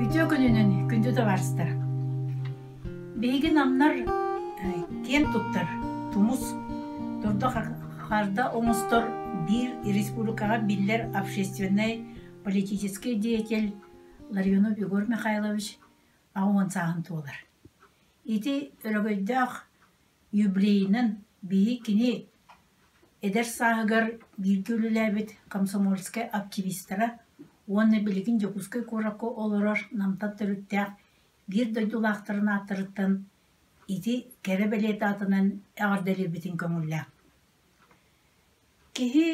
Үтүө күнүнэн күндү табаарыстар! Биһиги намнар киэн туттар тумус турда харда оҥостор биир республикаҕа биллэр общественнай политическай деятель Ларионов Егор Михайлович 80 сааһын туолар. Ити өрөгөйдөөх юбилейынан биһи кини Эдэр сааһыгар бииргэ үлэлээбит комсомольскай активистара уонна билигин Дьокуускай куоракка олорор Намтан төрүттээх биир дойдулаахтарын ааттарыттан ити кэрэ бэлиэ аатынан эҕэрдэлиирбитин көҥүллээх. Киһи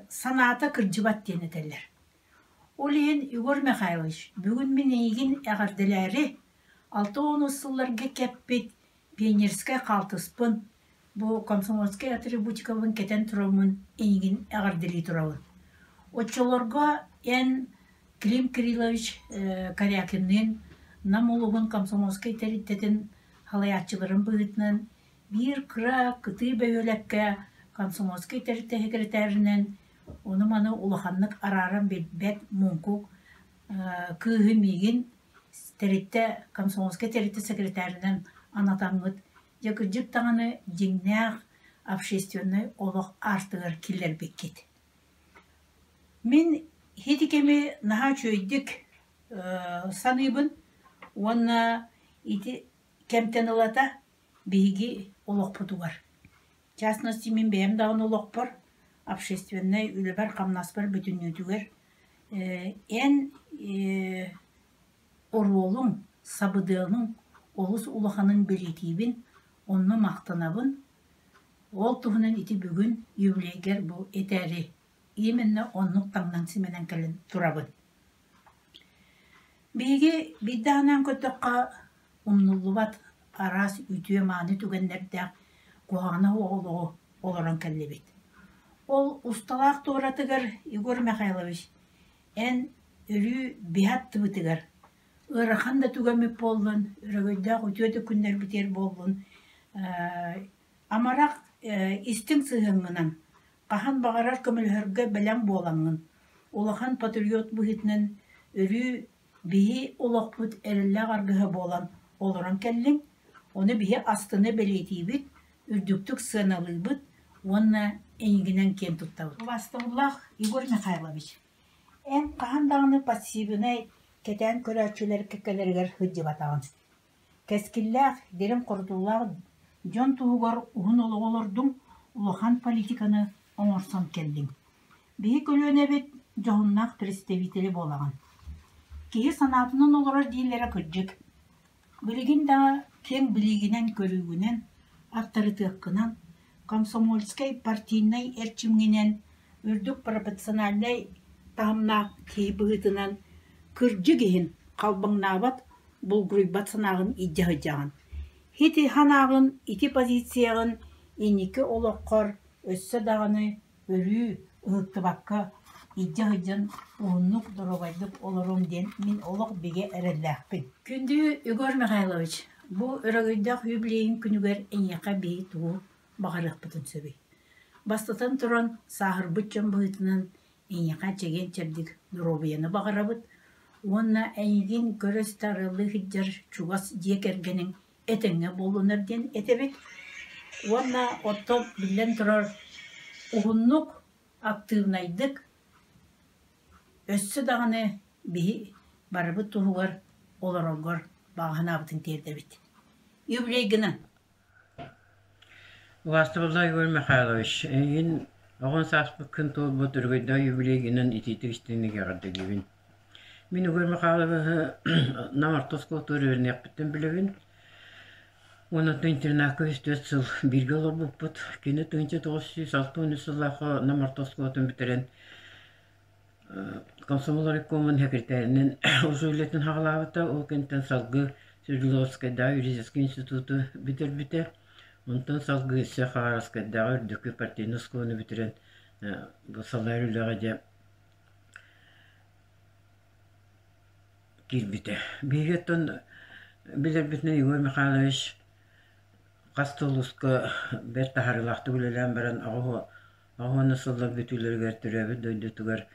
санаата кырдьыбат диэн этэллэр. Ол иһин Егор Михайлович, бүгүн мин эйигин эҕэрдэлээри 60 сылларга кэппит пионерскай хаалтыспын, бу комсомольскай атрибутикабын кэтэн тураммын эйигин эҕэрдэлии турабын. Оччолорго эн Клим Кириллович Корякинныын Нам улууһун комсомольскай тэрилтэтин салайааччыларын быһыытынан биир кыра кытыы бөһүөлэккэ комсомольскай тэрилтэ сэкирэтээринэн ону-маны улаханнык арааран билбэт муҥкук кыыһы миигин тэрилтэ комсомольскай тэрилтэ секретарынан анатаммыт дьэ кырдьык даҕаны дьиҥнээх общественнай олох аартыгар киллэрбиккит. Мин ити кэми наһаа үчүгэйдик саныыбын уонна ити кэмтэн ылата биһиги олохпутугар В частности, мин бэйэм даҕаны олохпор, общественнай үлэбэр-хамнаспар бүтүннүүтүгэр эн оруолуҥ, сабыдыалыҥ олус улаханын бэлиэтиибин, онно махтанабын. Ол туһунан ити бүгүн юбилейгэр бу этээри именно оннук таҥнан симэнэн кэлэн турабын. Биһиги биирдэ анаан көрдөххө, умнуллубат араас үтүө-мааны түгэннэрдээх куһаҕана суох олоҕу олорон кэллибит. Ол усталаах туоратыгар Егор Михайлович, эн өрүү биһи аттыбытыгар ыарахан да түгэммит буоллун, өрөгөйдөөх үтүө да күннэрбитигэр буоллун, амарах истиҥ сыһыаҥҥынан хаһан баҕарар көмөлөһөргө бэлэм буолаҥҥын, улахан патриот быһыытынан өрүү биһи олохпут эрэллээх аргыһа буолан олорон кэллиҥ, ону биһи астына бэлиэтиибит, үрдүктүк сыаналыыбыт уонна эйигинэн киэн туттабыт. Убаастабыллаах Егор Михайлович, эн хаһан даҕаны пассивнай кэтээн көрөөччүлэр кэккэлэригэр сылдьыбатаҕыҥ. Кэскиллээх, дириҥ хорутуулаах дьон туһугар уһун олоҕу олордуҥ, улахан политиканы оҥорсон кэллиҥ. Биһи көлүөнэбит дьоһуннаах представителэ буолаҕын. Киһи санаатынан олорор дииллэрэ кырдьык. Билигин да киэҥ билиигинэн-көрүүгүнэн, аптарытыаккынан, комсомольскай партийнай эрчимҥинэн, үрдүк пропорциональнай таһымнаах киһи быһыытынан кырдьык иһин халбаҥнаабат булгуруйбат санааҕын илдьэ сылдьаҕын. Ити санааҕын, ити позицияҕын инники олоххор өссө даҕаны өрүү ыһыктыбакка илдьэ сылдьан уһуннук, доруобайдык олоруом диэн мин олох бигэ эрэллээхпин. Күндү Егор Михайлович, бу өрөгөйдөөх юбилейын күнүгэр эйиэхэ биһи тугу баҕарыахпытын сөбүй? Бастатан туран, сааһырбыт дьон быһыытынан Эйиэхэ чэгиэн-чэбдик доруобуйаны баҕарабыт уонна эйигин көрө-истэ арыаллыы сылдьар чугас дьиэ кэргэниҥ этэҥҥэ буоллунар диэн этэбит. Уонна оттон биллэн турар уһуннук, актыыбынайдык өссө даҕаны биһи барыбыт туһугар олороргор баҕа санаабытын тиэрдэбит. Юбилейгынан! Убаастабыллаах Егор Михайлович, эйигин оҕон сааспыккын туолбут өрөгөйдөөх юбилейгынан итиитик истиҥник эҕэрдэлиибин. Мин Егор Михайловиһы Нам орто оскуолатыгар үөрэниэхпиттэн билэбин. Уонна интернакка үс-түөрт сыл бииргэ олорбуппут. Кини 1963 сыллаахха Нам орто оскуолатын бүтэрэн Комсомол райкомун сэкирэтээринэн УЗУ үлэтин саҕалаабыта, ол кэнниттэн салгыы Свердловскайдааҕы юридическай институту бүтэрбитэ. Онтон салгыы өссө Хабаровскайдааҕы үрдүкү партийнай оскуоланы бүтэрэн бу салайар үлэҕэ дьэ киирбитэ. Биһиги оттон билэрбитинэн Егор Михайлович хас да улууска бэрт таһаарыылаахтык үлэлээн баран оҕо уонна сыллар бүтүүлэригэр төрөөбүт дойдутугар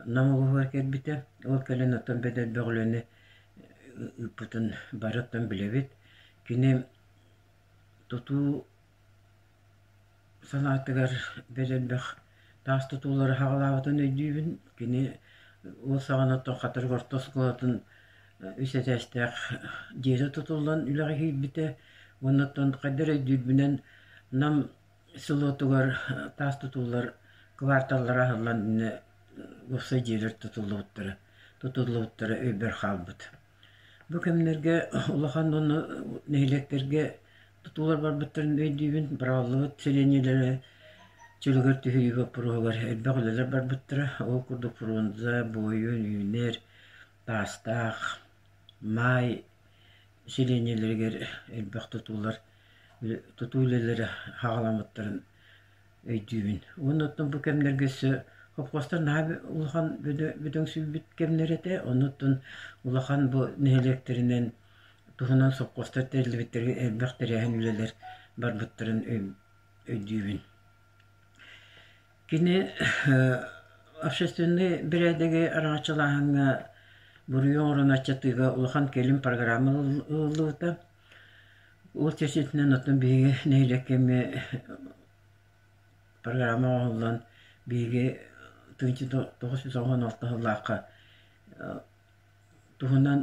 Нам улууһугар кэлбитэ. Ол кэлэн оттон бэт элбэх үлэни ыыппытын бары оттон билэбит. Кини тутуу санаатыгар бэрт элбэх таас тутуулары саҕалаабытын өйдүүбүн. Кини ол саҕана оттон Хатырык орто оскуолатын үс этээстээх дьиэтэ тутуллан үлэҕэ киирбитэ. Уонна оттон хайдах эрэ өйдүүрбүнэн Нам селотугар таас тутуулар кварталлара аһыллан иннэ уопсай дьиэлэр тутуллубуттара тутуллубуттара өйбөр хаалбыт. Бу кэмнэргэ улахан уонна нэһилиэктэргэ тутуулар барбыттарын өйдүүбүн. Быраҕыллыбыт сэлиэнньэлэри чөлүгэр түһэрии боппуруоһугар элбэх үлэлэр барбыттара. Ол курдук Фрунзе, Буойун, Үүнэр, Таастаах, Маай сэлиэнньэлэригэр элбэх тутуулар тутуу үлэлэрэ саҕаламмыттарын өйдүүбүн. Уонна оттон бу кэмнэргэ өссө хопхуостар наһаа улахан бөдөҥсүйбүт кэмнэрэ этэ. Оннуттан улахан бу нэһилиэктэринэн туһунан сопхуостар тэриллибиттэригэр элбэх тэрээһин үлэлэр барбыттарын өйдүүбүн. Кини общественнай бэрээдэги араҥаччылааһыҥҥа буруйу оҥорон аччатыыга улахан кэлим программа ылыллыбыта. Ол чэрчитинэн оттон биһиги нэһилиэккэ эмиэ программа оҥоһуллан биһиги 1996 сыллаахха туһунан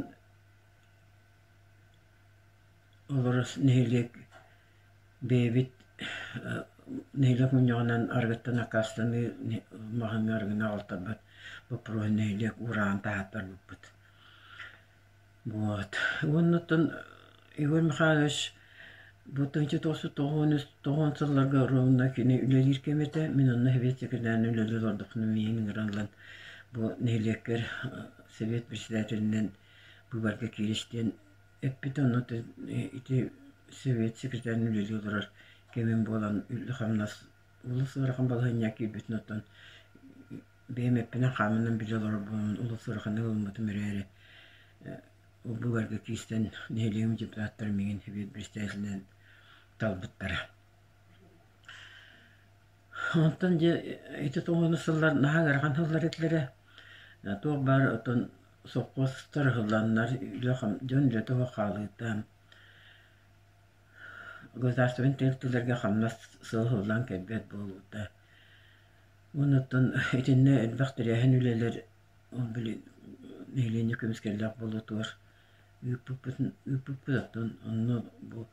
олорор нэһилиэк бэйэбит нэһилиэк мунньаҕынан арыгыттан аккаастаныы маҕаһыыҥҥа арыгыны аҕалтарбат боппуруоһун нэһилиэк уураан таһааттарбыппыт. Вот. Уонна оттон Егор Михайлович бу 1993 сылларга ровно кини үлэлиир кэмэ этэ. Мин онно сэбиэт секретарынан үлэлии олордохпуна миигин ыҥыран ылан бу нэһилиэккэр совет председателинэн быыбарга киирис диэн эппитэ. Онно ити совет секретарынан үлэлии олорор кэмим буолан үлэ-хамнас олус ыарахан балаһыанньаҕа киирбитин оттон бэйэм эппинэн-хааммынан билэ олорор буоламмын олус ыараханнык ылыммытым эрээри ол быыбарга киирсэн нэһилиэгим депутаттара миигин сэбиэт председателинэн талбыттара. Онтон дьэ ити тоҕуону сыллар наһаа ыарахан сыллар этилэрэ. Туох баар оттон сопхуостар ыһылланнар дьон үлэтэ суох хаалыыта государственнай тэрилтэлэргэ хамнас сыл ыһыллан кэлбэт буолуута Уонна оттон итиннэ элбэх тэрээһин үлэлэр ол били нэһилиэнньэ көмүскэллээх буолуутугар ыыппыппытын ыыппыппыт оттон онно бу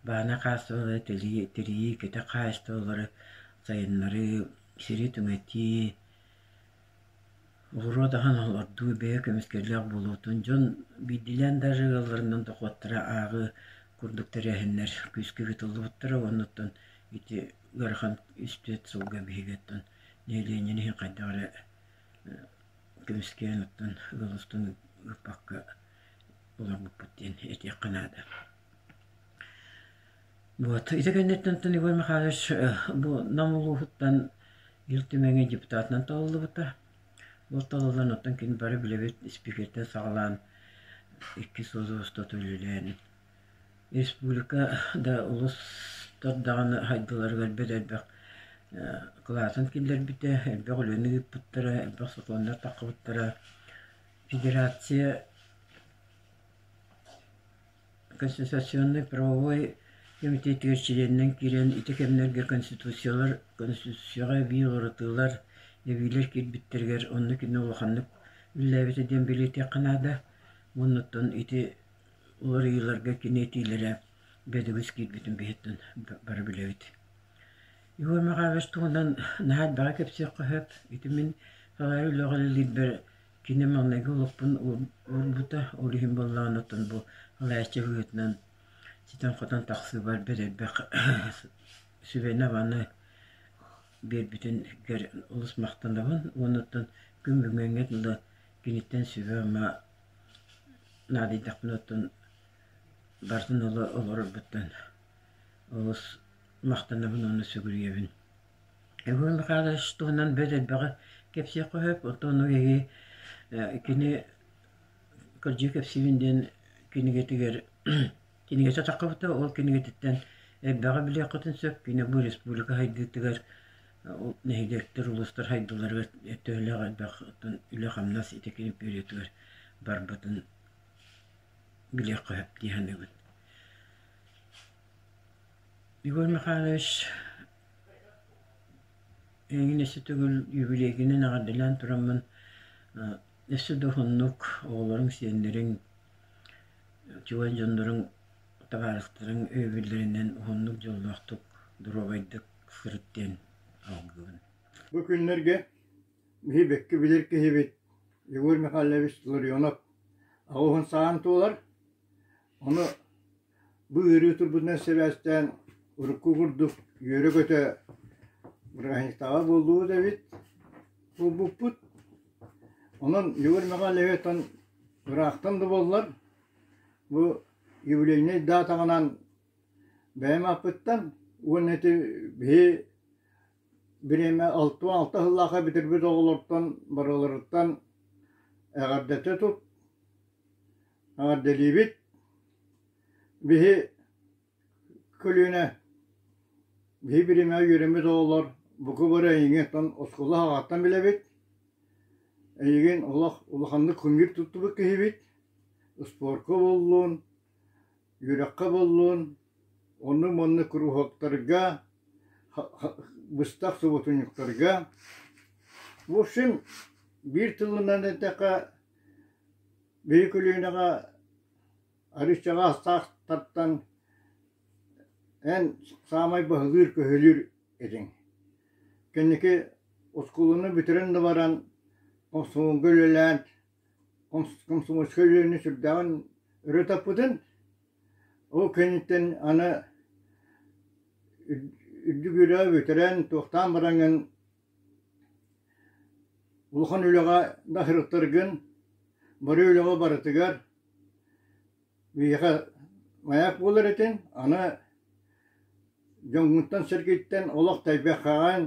баана хаачыстыбалары тэрийии, кэтэх хаачыстыбалары сайыннарыы, сири түҥэтии, оҕуруот аһын олордуу бэйэ көмүскэллээх буолуутун дьон биирдиилээн даже ыалларынан дохуоттара ааҕыы курдук тэрээһиннэр күүскэ ыытыллыбыттара уонна оттон ити ыарахан үс-түөрт сылга биһиги оттон нэһилиэнньэни иһин хайдах эрэ көмүскээн оттон ыал устун ыыппакка олорбуппут диэн этиэххэ наада. Вот. Ити кэнниттэн оттон Егор Михайлович бу Нам улууһуттан Ил Түмэҥҥэ депутатынан талыллыбыта. Ол талыллан оттон кини бары билэбит спикертэн саҕалаан икки сыл устата үлэлээн Республика да улуустар даҕаны хайдыларыгар бэрт элбэх кылаатын киллэрбитэ, элбэх үлэни ыыппыттара, элбэх сокуоннар таххыбыттара. Федерация конституционнай правовой кэмитиэтигэр чилиэнинэн киирэн ити кэмнэргэ конституциялар конституцияҕа эбии уларытыылар, эбиилэр киирбиттэригэр онно кини улаханнык үлэлээбитэ диэн бэлиэтиэххэ наада. Уонна оттон ити уларыйыыларга кини этиилэрэ бөдөҥүс киирбитин биһиттэн бары билэбит. Егор Михайлович туһунан наһаа элбэҕи кэпсиэххэ сөп. Ити мин салайар үлэҕэ үлэлиирбэр кини маҥнайгы олохпун уурбута. Ол иһин буоллаҕына оттон бу салайааччы быһыытынан ситэн-хотон тахсыыбар бэрт элбэх сүбэни-абаны биэрбитин олус махтанабын. Уонна оттон күн бүгүҥҥэ дылы киниттэн сүбэ-ама наадыйдахпына оттон барытын олорорбуттан олус махтанабын уонна сүгүрүйэбин. Егор Михайлович туһунан бэрт элбэҕи кэпсиэххэ сөп, оттон ону киһи кини кырдьыгы кэпсиибин диэн кинигэтигэр кинигэтэ таххыбыта, ол кинигэтиттэн элбэҕи билиэххитин сөп. Кини бу республика сайдыытыгар Нэһилиэктэр, улуустар сайдыыларыгар төһөлөөх элбэх үлэ-хамнас ити империятыгар барбытын билиэххэ сөп дии саныыбын. Егор Михайлович эйигин өссө төгүл юбилейгинэн эҕэрдэлээн тураммын өссө да уһуннук оҕолоруҥ, сиэннэриҥ, чугас дьонноруҥ, табаарыстарыҥ өйөбүллэринэн уһуннук, дьоллоохтук, доруобайдык сырыт диэн алгыыбын. Бу күннэргэ биһи бэккэ билэр киһибит Егор Михайлович Ларионов аҕыһын саҕан туолар. Ону бу ыарыы турбутунан сибээстээн урукку курдук үөрэ-көтө бырааһынньыктааҕа буоллубут эбит буолбуппут. Онон Егор Михайловичтан ыраахтан да буоллар бу юбилейнай даатаҕынан бэйэм ааппыттан уонна ити биһи бириэмэ 66 сыллаахха бүтэрбит оҕолортон барыларыттан эҕэрдэтэ тут эҕэрдэлиибит. Биһи көлүөнэ биһи бириэмэҕэ үөрэммит оҕолор бука бары эйигин оскуола аҕаттан билэбит. Эйигин олох улаханнык кумир туттубут киһибит. Спорка буоллун, үөрэххэ буоллун, оннук-маннык куруһуоктарга, быстах субуотунньуктарга. В общем, биир тылынан эттэххэ, биһи көлүөнэҕэ арыыччаҕа астаахтартан эн саамай баһылыыр-көһүлүүр этиҥ. Кэнники оскуоланы бүтэрэн да баран комсомолга үлэлээн, комсомольскай үлэни сүрдээҕин өрө таппытын. Ол кэнниттэн аны үрдүк үөрэҕи бүтэрэн, туохтаан бараҥҥын улахан үлэҕэ да сырыттаргын, бары үлэҕэ барытыгар биһиэхэ маяк буолар этиҥ. Аны дьоҥҥуттан-сэргэттэн олох тэйбэххэҕин,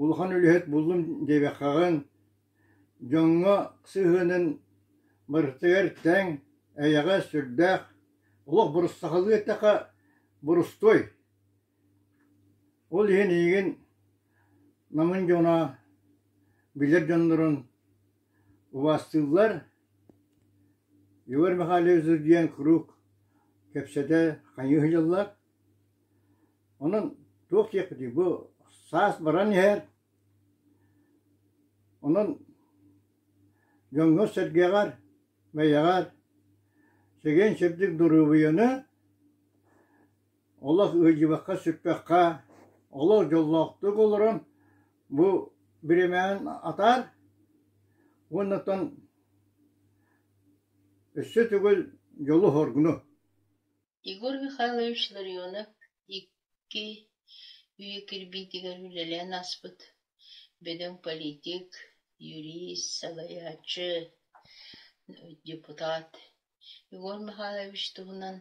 улахан үлэһит буллум диэбэххэҕин, дьоҥҥо сыһыанын барытыгар тэҥ, эйэҕэс, сүрдээх, олох сахалыы эттэххэ борустуой. Ол иһин эйигин Намын дьоно билэр дьоннорун убаастыыллар. Егор Михайлович диэн куруук кэпсэтэ хайыы сылдьаллар. Онон туох диэхпитий, бу саас баран иһэр, онон дьоҥҥор-сэргэҕэр, бэйэҕэр чэгиэн-чэбдик доруобуйаны, олох ыалдьыбакка-сүппэххэ, олох дьоллоохтук олорон бу бириэмэҕин атаар уонна оттон өссө төгүл дьолу-соргуну. Егор Михайлович Ларионов икки үйэ кирбиитигэр үлэлээн ааспыт бөдөҥ политик, юрист, салайааччы, депутат Егор Михайлович туһунан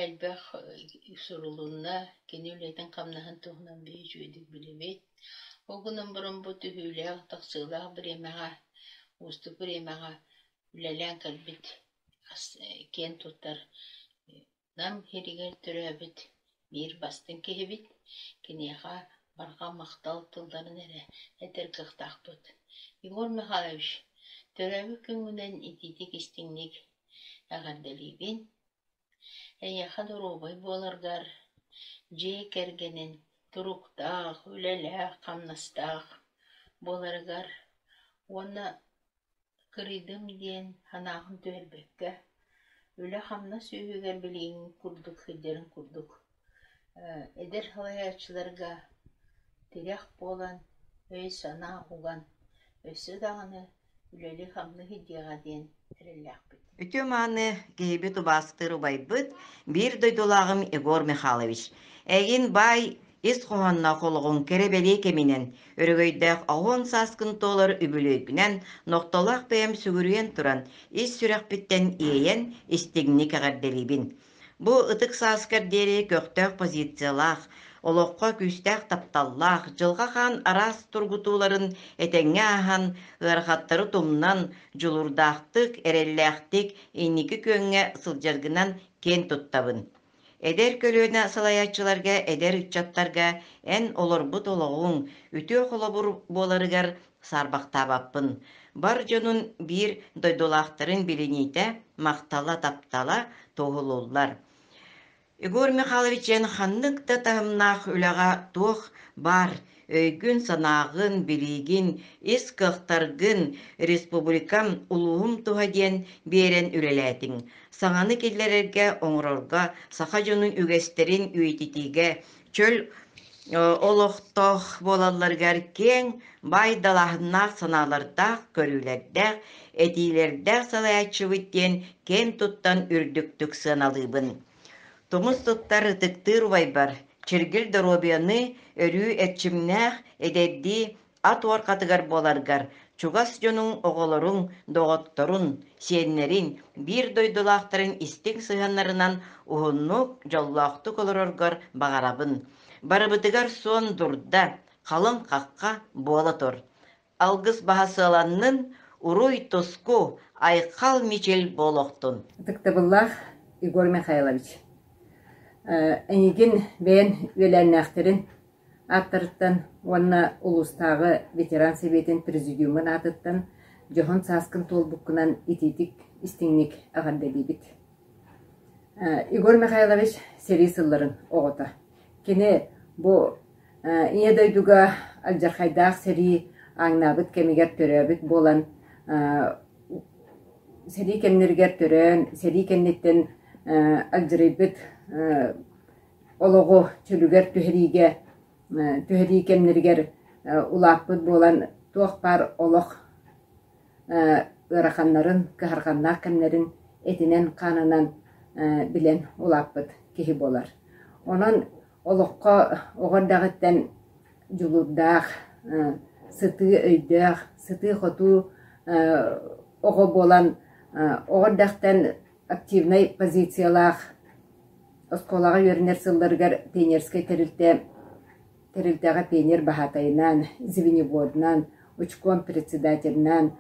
элбэх сурулунна, кини үлэтин-хамнаһын туһунан биһи үчүгэйдик билэбит. Ол гынан баран бу түһүүлээх, тахсыылаах бириэмэҕэ, уустук бириэмэҕэ үлэлээн кэлбит киэн туттар Нам сиригэр төрөөбүт биир бастыҥ киһибит, киниэхэ барҕа махтал тылларын эрэ этэр кыахтаахпыт. Егор Михайлович, төрөөбүт күҥҥүнэн итиитик-истиҥник эҕэрдэлиибин. Эйиэхэ доруобай буоларгар, дьиэ кэргэнин туруктаах, үлэлээх, хамнастаах буоларыгар уонна Кырыйдым диэн санааҕын түһэрбэккэ, үлэ-хамнас үөһүгэр билигин курдук сылдьарын курдук, эдэр салайааччыларга тирэх буолан, өй-санаа уган, өссө даҕаны үлэлии-хамныы сылдьыаҕа диэн эрэллээхпит. Үтүө-мааны киһибит убаастыыр убайбыт, биир дойдулааҕым Егор Михайлович. Эйигин баай ис хоһоонноох олоҕуҥ кэрэ-бэлиэ кэминэн, өрөгөйдөөх оһуон сааскын туолар үбүлүөйгүнэн нохтолоох бэйэм сүгүрүйэн туран, ис сүрэхпиттэн иэйэн, истиҥник эҕэрдэлиибин. Бу ытык сааскар диэри көхтөөх позициялаах, олоххо күүстээх тапталлаах, дьылҕа хаан араас тургутууларын этэҥҥэ ааһан, ыарахаттары тумнан, дьулуурдаахтык, эрэллээхтик инники күөҥҥэ сылдьаргынан киэн туттабын. Эдэр көлүөнэ салайааччыларга, эдэр ыччаттарга эн олорбут олоҕуҥ үтүө холобур буоларыгар саарбахтаабаппын. Бар дьонун биир дойдулаахтарын билиниитэ, махтала, таптала туоһулууллар. Егор Михайлович эн ханнык да таһымнаах үлэҕэ туох баар өйгүн-санааҕын, билиигин, ис кыахтаргын республикам, улууһум туһа диэн биэрэн үлэлээтиҥ. Саҥаны киллэрэргэ, оҥорорго, саха дьонун үгэстэрин үйэтитиигэ, чөл олохтоох буолалларыгар киэҥ, баай далааһыннаах санаалардаах, көрүүлэрдээх, этиилэрдээх салайааччыбыт диэн киэн туттан үрдүктүк сыаналыыбын. Тумус туттар ытыктыыр убайбар чиргил доруобуйаны өрүү эрчимнээх, эдэрдии ат уорҕатыгар буоларгар чугас дьонуҥ, оҕолоруҥ, доҕотторун, сиэннэрин, биир дойдулаахтарын истиҥ сыһыаннарынан уһуннук, дьоллоохтук олороргор баҕарабын. Барыбытыгар суон дурда, халыҥ хахха буола тур. Алгыс баһа сыаланнын, уруй-туску, айхал-мичил буолуохтун! Ытыктабыллаах Егор Михайлович, эйигин бэйэн үөлээннээхтэрин ааттарыттан уонна улуустааҕы ветеран сэбиэтин президиумун аатыттан дьоһун сааскын туолбуккунан итиитик истиҥник эҕэрдэлиибит. Егор Михайлович сэрии сылларын оҕото. Кини бу Ийэ дойдуга алдьархайдаах сэрии ааҥнаабыт кэмигэр төрөөбүт буолан, сэрии кэмнэригэр төрөөн, сэрии кэнниттэн алдьарыйбыт олоҕу чөлүгэр түһэриигэ түһэрии кэмнэригэр улааппыт буолан, туох баар олох ыараханнарын, кыһарҕаннаах кэмнэрин этинэн-хаанынан билэн улааппыт киһи буолар. Онон олоххо оҕо эрдэҕиттэн дьулуурдаах, сытыы өйдөөх, сытыы-хотуу оҕо буолан, оҕо эрдэхтэн активнай позициялаах оскуолаҕа үөрэнэр сылларыгар пионерскай тэрилтэ тэрилтэҕэ пионер баһаатайынан, звеньеводунан, учком председателинэн,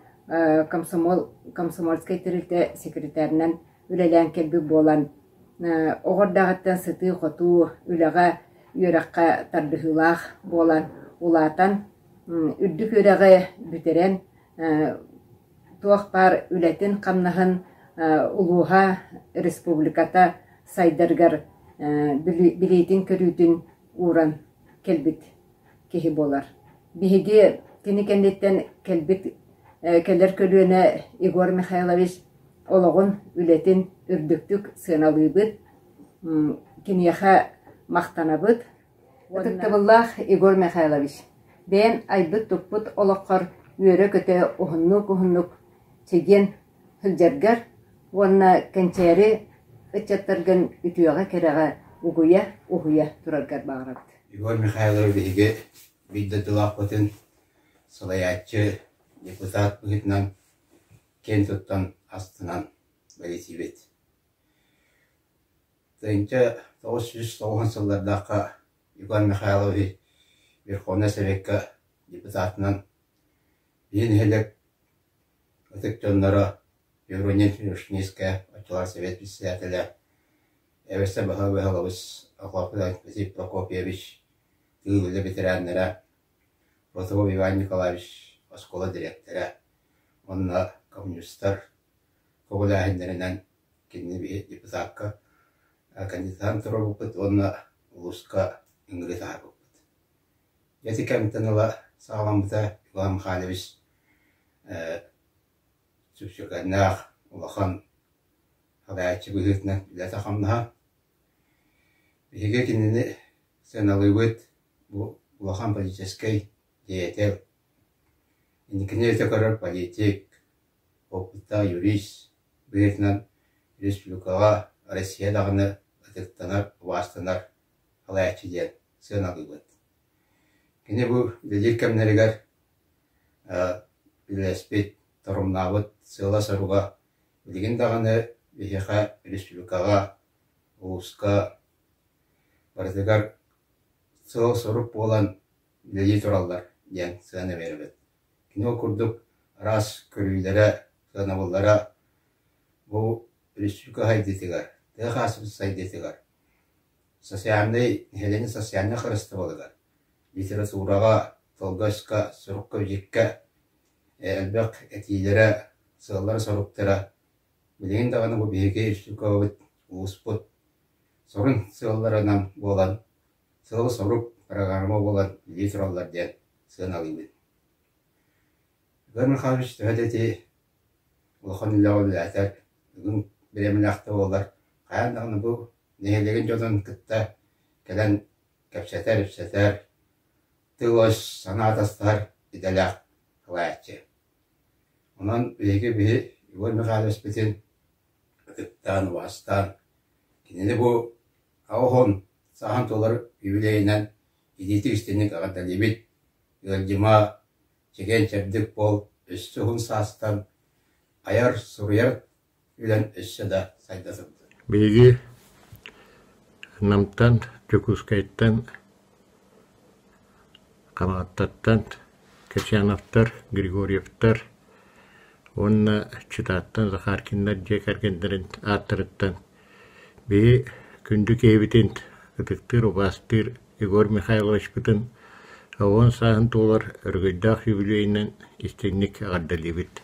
комсомол комсомольскай тэрилтэ секретарынан үлэлээн кэлбит буолан, оҕо эрдэҕиттэн сытыы-хотуу, үлэҕэ, үөрэххэ тардыһыылаах буолан улаатан, үрдүк үөрэҕи бүтэрэн, туох баар үлэтин-хамнаһын улууһа, республиката сайдарыгар билиитин-көрүүтүн ууран кэлбит киһи буолар. Биһиги кини кэнниттэн кэлбит кэлэр көлүөнэ Егор Михайлович олоҕун, үлэтин үрдүктүк сыаналыыбыт, киниэхэ махтанабыт. Ытыктабыллаах Егор Михайлович, бэйэн айбыт-туппут олоххор үөрэ-көтө уһуннук-уһуннук чэгиэн сылдьаргар уонна кэнчээри ыччаттаргын үтүөҕэ-кэрэҕэ угуйа, уһуйа тураргар баҕарабыт. Егор Михайлович биһиги биир дойдулаахпытын салайааччы, депутат быһыытынан киэн туттан астынан бэлиэтиибит. 1990 сыллардаахха Егор Михайлович Верховнай Советка депутатынан биир нэһилиэк ытык дьонноро Евронин Ушницкая оччолор Совет председателэ Эвеса Баһылабыс Прокопьевич Прокопьевич тыыл үлэ ветераннара Ротовов Иван Николаевич оскуола дириэктэрэ уонна коммунистар көҕүлээһиннэринэн кинини биһи депутакка кандидатан туруорбуппут уонна улууска ыҥырыы таһаарбыппыт. Ити кэмтэн ыла саҕаламмыта Иван Михайлович сүпсүлгэннээх улахан салайааччы быһыытынан үлэтэ-хамнаһа. Биһиги кинини сыаналыыбыт бу улахан политическай деятель, инникини өтө көрөр политик, опыттаах юрист быһыытынан республикаҕа, Россия даҕаны ытыктанар, убаастанар салайааччы диэн сыаналыыбыт. Кини бу үлэлиир кэмнэригэр үлэлэспит, торумнаабыт сыала-соруга билигин даҕаны биһиэхэ республикаҕа, улууска барытыгар сыал-сорук буолан үлэлии тураллар диэн сыана биэрэбит. Кини ол курдук араас көрүүлэрэ, сыанабыллара бу республика сайдыытыгар, тыа хаһаайыстыбатын сайдыытыгар. Социальнай нэһилиэнньэ социальнай харыстабылыгар, литератураҕа, тылга-өскө, сурукка-бичиккэ элбэх этиилэрэ, сыаллара-соруктара билигин даҕаны бу биһиги республикабыт, улууспут сурун сыалларынан буолан, сыал-сорук программа буолан үлэлии тураллар диэн сыаналыыбын. Егор Михайлович төһө да ити улахан үлэҕэ үлэлээтэр, бүгүн бириэмэлээх да буоллар, хайаан даҕаны бу нэһилиэгин дьонун кытта кэлэн кэпсэтэр-ипсэтэр, тыл-өс, санаа атастаһар идэлээх салайааччы. Онон биһиги биһи Егор Михайловичпытын ытыктаан, убаастаан, кинини бу аҕыс сааһын туолар юбилейынан илиитик-истиҥник эҕэрдэлиибит, ыалдьыма, чэгиэн-чэбдик буол, өссө уһун саастан айар, суруйар үлэн өссө да сайда сылдьар. Биһиги Намтан, Дьокуускайтан, Хамаҕаттаттан Качановтар, Григорьевтар уонна Читаттан Захаркиннар дьиэ кэргэннэрин ааттарыттан биһи күндү киһибитин ытыктыыр, убаастыыр Егор Михайловичпытын 10 сааһын туолар өрөгөйдөөх юбилейынан истиҥник эҕэрдэлиибит.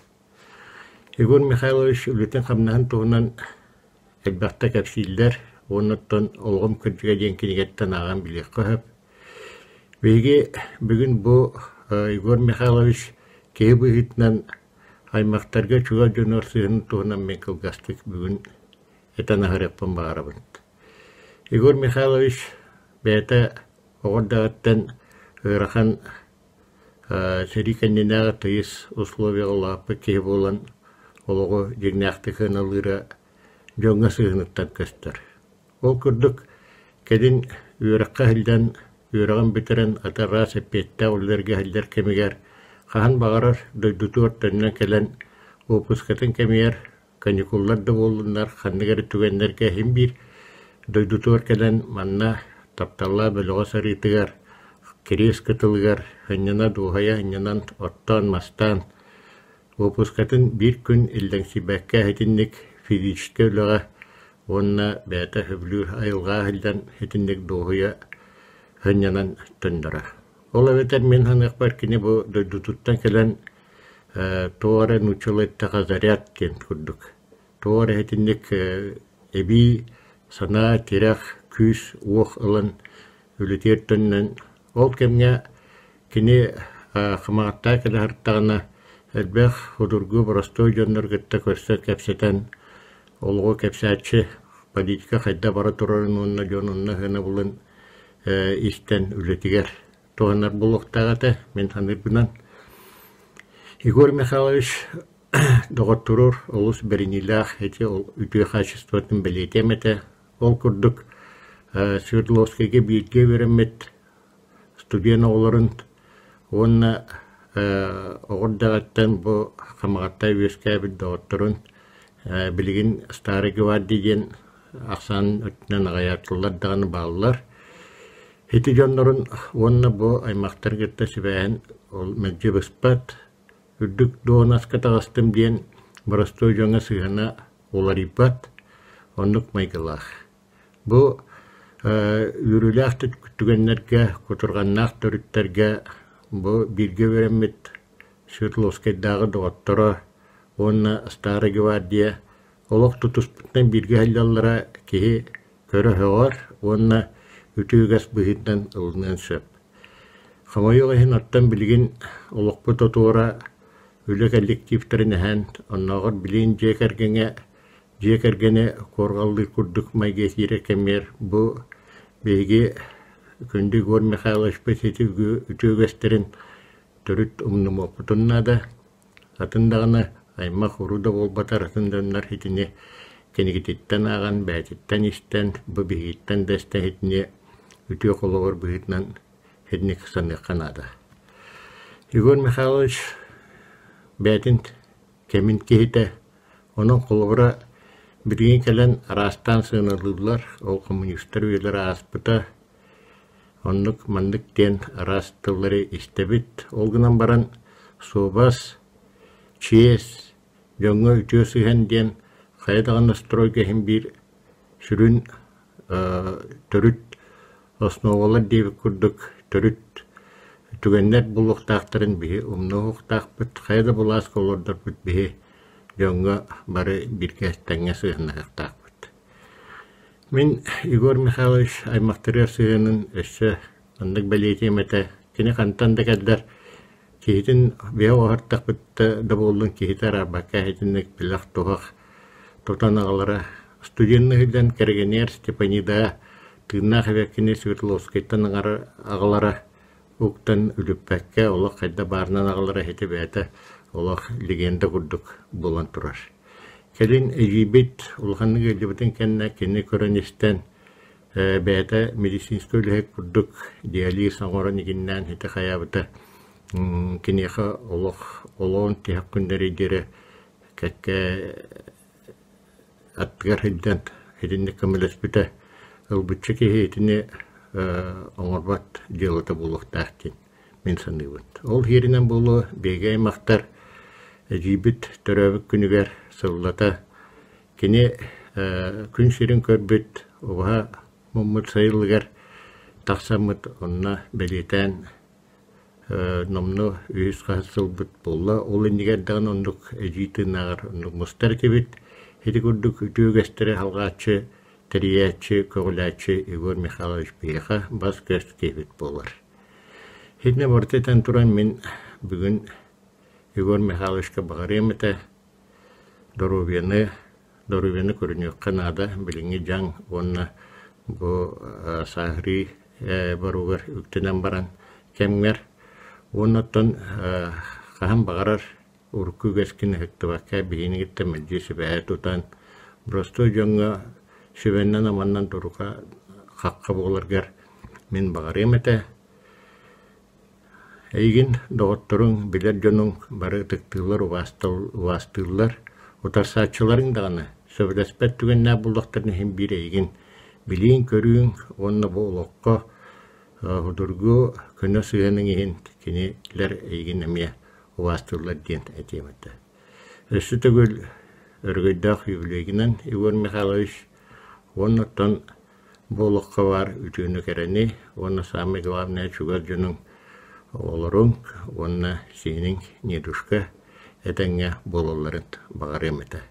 Егор Михайлович үлэтин-хамнаһын туһунан элбэхтэ кэпсииллэр уонна оттон «Олоҕум кырдьыга» диэн кинигэттэн ааҕан билиэххэ сөп. Биһиги бүгүн бу Егор Михайлович киһи быһыытынан аймахтарга чугас дьонугар сыһыанын туһунан мин кылгастык бүгүн этэн аһарыахпын баҕарабын. Егор Михайлович бэйэтэ оҕо эрдэҕиттэн ыарахан Сэрии кэннинээҕи тыйыс условияҕа улааппыт киһи буолан, олоҕу дьиҥнээхтик сыаналыыра дьоҥҥо сыһыаныттан көстөр. Ол курдук, кэлин үөрэххэ иһиллэн, үөрэҕин бүтэрэн аты араас эппиэттээх үлэлэргэ иһиллэр кэмигэр хаһан баҕарар дойдутугар төннөн кэлэн уоппускатын кэмигэр каникуллар да буоллуннар, ханнык эрэ түгэннэргэ иһин биир дойдутугар кэлэн манна тапталлаах бөлөҕө сарыытыгар, кириэс кытылыгар ынньана дуоһуйа ынньанан оттоон-мастаан, уоппускатын биир күн иллэҥсийбэккэ итинник физическэй үлэҕэ уонна бэйэтэ сөбүлүүр айылҕаҕа иһиллэн итинник дуоһуйа сынньанан төннөрө. Ол эбэтэр мин саныахпар кини бу дойдутуттан кэлэн туох эрэ нууччалыы эттэххэ заряд диэн курдук туох эрэ итинник эбии санаа, тирэх, күүс-уох ылан үлэтигэр төннөн ол кэмҥэ кини Хамаҕаттаах кэлэ сырыттаҕына элбэх судургу боростуой дьоннору кытта көрсөн кэпсэтэн олоҕу кэпсээччи политика хайдах бара турарын уонна дьон онно сыанабылын истэн үлэтигэр туһанар буолуохтаах этэ, мин саныырбынан. Егор Михайлович доҕотторугар олус бэриниилээх ити үтүө хаачыстыбатын бэлиэтиэм этэ. Ол курдук Свердловскайга бииргэ үөрэммит студент оҕолорун уонна оҕо эрдэҕиттэн бу Хамаҕатта үөскээбит доҕотторун билигин Старый гвардия диэн ахсаан өттүнэн аҕыйаатыллар даҕаны бааллар. Ити дьоннорун уонна бу аймахтары кытта сибээһин ол мэлдьи быспат, үрдүк дуоһунаска таҕыстым диэн боростуой дьоҥҥо сыһыана уларыйбат, оннук майгылаах. Бу үөрүүлээх түгэннэргэ, кутурҕаннаах төрүттэргэ бу бииргэ үөрэммит Свердловскайдааҕы доҕотторо уонна Старая гвардия олох тутуспутунан бииргэ сылдьаллара киһи көрө сөҕөр уонна үтүө үгэс быһыытынан ылыныан сөп. Хомойуох иһин, оттон билигин олохпут отуора үлэ коллективтарын эһэн, оннооҕор билигин дьиэ кэргэҥҥэ дьиэ кэргэни куорҕаллыыр курдук майгы киирэр кэмигэр бу биһиги күндү Егор Михайловичпыт ити үтүө үгэстэрин төрүт умнумуохпутун наада. Атын даҕаны аймах-уруу да буолбатар, атын дьоннор итини кинигититтэн ааҕан, бэйэтиттэн истэн, бу биһигиттэн да истэн итини үтүө холобур быһыытынан итинник саныахха наада. Егор Михайлович бэйэтин кэмин киһитэ, онон холобура билигин кэлэн араастаан сыаналыыллар, ол коммунистар үйэлэрэ ааспыта, Оннук маннык диэн араас тыллары истэбит. Ол гынан баран суобас, чиэс, дьоҥҥо үтүө сыһыан диэн хайа даҕаны стройга иһин биир сүрүн төрүт основалар диэбит курдук төрүт түгэннэр буолуохтаахтарын биһи умнуохтаахпыт. Хайа да былааска олордорбут биһи дьоҥҥо бары бииргэ тэҥҥэ сыһыаннаһыахтаахпыт. Мин Егор Михайлович аймахтарыгар сыһыанын өссө оннук бэлиэтиэм этэ. Кини хантан да кэллэр киһитин бэйэ оһортахпыт да буоллун киһитэ араарбакка итинник бэлэх-туһах тутан аҕалара. Студенныы сылдьан кэргэнигэр Степанидаҕа тыыннаах эбэккини Свердловскайтан аҕалара уктан үлүппэккэ олох хайда баарынан аҕалара ити бэйэтэ олох легенда курдук буолан турар. Кэлин эдьиийбит улаханнык ыалдьыбытын кэннэ кини көрөн-истэн бэйэтэ медицинскэй үлэһит курдук диализ оҥорон игиннээн ити хайаабыта киниэхэ олох олоҕун тиһэх күннэри диэри кэккэ аттыгар сылдьан итинник көмөлөспүтэ ылбычча киһи итини оҥорбот дьыалата буолуохтаах диэн мин саныыбын. Ол иһиринэн буолуо биһиги аймахтар эдьиийбит төрөөбүт күнүгэр сыллата кини күн сирин көрбүт убаһа муммут сайылыгар тахсаммыт онно бэлиэтээн номнуо үһүс хаһыс сылбыт буолла. Ол иннигэр даҕаны оннук эдьиий тыыннааҕар оннук мустар этибит. Ити курдук үтүө үгэстэри алҕааччы, тэрийээччи, көҕүлээччи Егор Михайлович биһиэхэ бас-көс киһибит буолар. Итиннэ барыта этэн туран мин бүгүн Егор Михайловичка баҕарыам этэ доруобуйаны, доруобуйаны көрүнүөххэ наада билиҥҥи дьаҥ уонна бу сааһырыы баругар үктэнэн баран кэмҥэр уонна оттон хаһан баҕарар урукку үгэскин ыһыктыбакка биһигини кытта мэлдьи сибээһи тутан боростуой дьоҥҥо сүбэннэн-аманнан турука хахха буоларгар мин баҕарыам этэ. Эйигин доҕотторуҥ, билэр дьонуҥ бары ытыктыыллар, убаастыыллар, утарсааччыларыҥ даҕаны сөбүлэспэт түгэннээх буоллахтарына иһин биир эйигин билииҥ-көрүүҥ уонна бу олоххо судургу көнө сыһыаныҥ иһин кинилэр эйигин эмиэ убаастыыллар диэн этиэм этэ. Өссө төгүл өрөгөйдөөх юбилейгынан Егор Михайлович уонна оттон Бу олоххо баар үтүөнү-кэрэни уонна саамай главное чугас дьонуҥ оҕолоруҥ уонна сиэниҥ дедушка этэҥҥэ буолалларын баҕарыам этэ.